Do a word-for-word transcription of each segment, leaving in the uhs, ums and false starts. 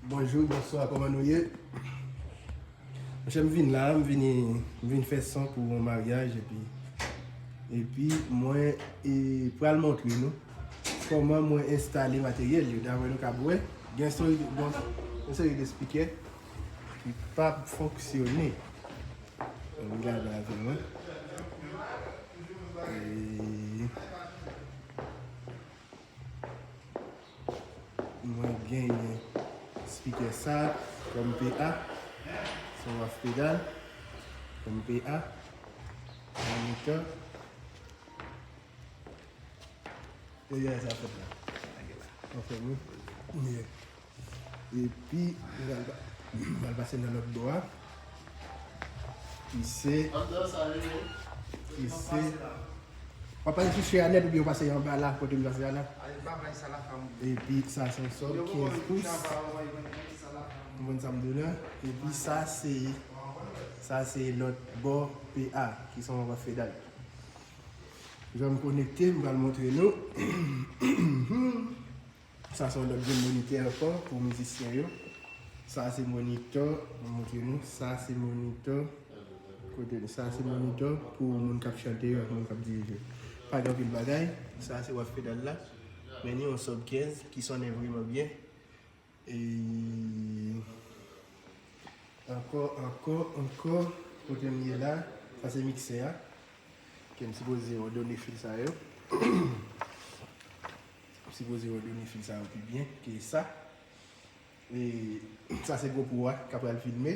Bonjou, bonswa, kòman nou ye? Monchè, m vin la, m vini, m vin fè son pou yon maryaj, epi, epi mwen e, pral montre nou kòman mwen enstale materyèl yo. Daprè nou kab wè, gen seri, gen, gen seri de spikè ki p ap fonksyone. Ann gade avè mwen. E, Mwen genyen spikè sa kòm P A, se yon waf pedal kòm P A, moniteur. E sa fèt la. Anfen, wi. Yeah. Epi, m pral pa-, m pral pase nan lòt bò a. Ki se, ki se, w ap pase sou Share Net oubyen w pase anba la, kote m pase a la. Epi sa se yon sub kenz pous. Ou konprann sa m di w la? Epi sa se, sa se lòt bò P A, ki se yon waf pedal. Jan m konekte, m pral montre nou. Sa se yon lòt grenn monitè ankò pou mizisyen yo. Sa se monitè, m montre nou. Sa se monitè. Kote nou? Sa se monitè pou moun k ap chante yo ak moun k ap dirije. Pa gen anpil bagay. Sa se waf pedal la. Men ni yon sub kenz ki sonnen vreman byen. E ankò, ankò, ankò, kote m ye la, sa se miksè a. Ke m sipoze òdone fil sa yo. M sipoze òdone fil sa yo pi byen ke sa. E sa se GoPro a k ap pral filme.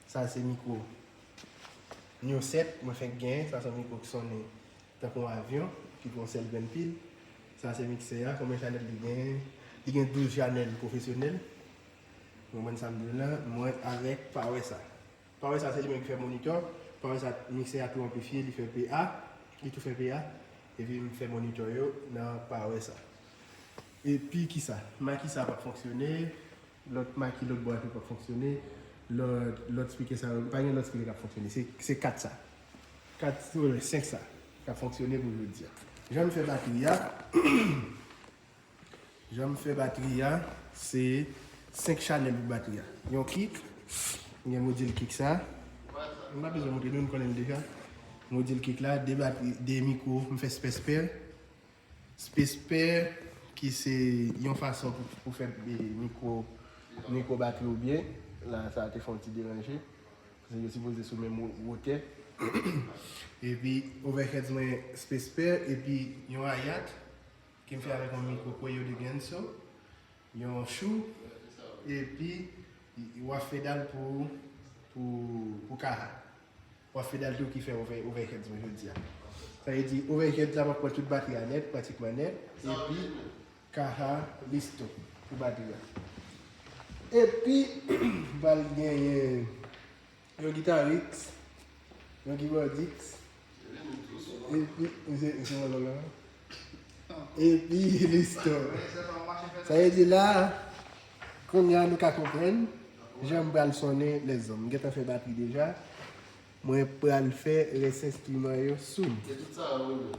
Sa se mikwo. Neo sèt, mwen fenk genyen. Sa se yon mikwo ki sonnen tankou yon avyon, ki gen yon sèl grenn pil. Sa se miksè a. Konbyen chanèl li genyen? Li gen douz chanèl pwofesyonèl. Ou konprann sa m di w la? Mwen avèk power sa. Power sa se li menm ki fè monitè. Power sa, miksè a tou anplifye, li fè P A, li tou fè P A. Epi m fè monitè yo nan power sa. Epi kisa? Maki sa p ap fonksyone. Lòt maki lòt bò a tou p ap fonksyone. Lòt, lòt spikè sa yo, pa gen lòt spikè k ap fonksyone. Se, se kat sa. Kat, senk sa k ap fonksyone pou jodi a. Jan m fè batri a, jan m fè batri a, se senk chanèl pou batri a. Yon kick, gen modil kick sa. M pa bezwen montre nou, nou konnen l deja. Modil kick la, de batri, de mikwo, m fè space pair. Space pair, ki se yon fason pou, pou fè, e, mikwo, mikwo batri ou byen. La, sa te fè yon ti deranje. Paske yo sipoze sou menm wo-, wotè. Epi, overheads mwen space pair, epi yon hi-hat, ke m fè avèk yon mikwo Cuello de Ganso, yon Shure, epi waf pedal pou, pou, pou kaha. Waf pedal tou ki fè over-, overheads mwen jodi a. Sa vle di, overheads la, m ap pran tout batri a nèt, pratikman nèt, epi kaha listo pou batri a. Epi, m pral genyen yon gita Ricks, yon keyboard Ricks, epi, se, se mwen la. Epi, listo. Sa vle di la, kounye a nou ka konprann jan m pral sonnen lèzòm. M gentan fè batri deja. Mwen pral fè rès enstriman yo sou.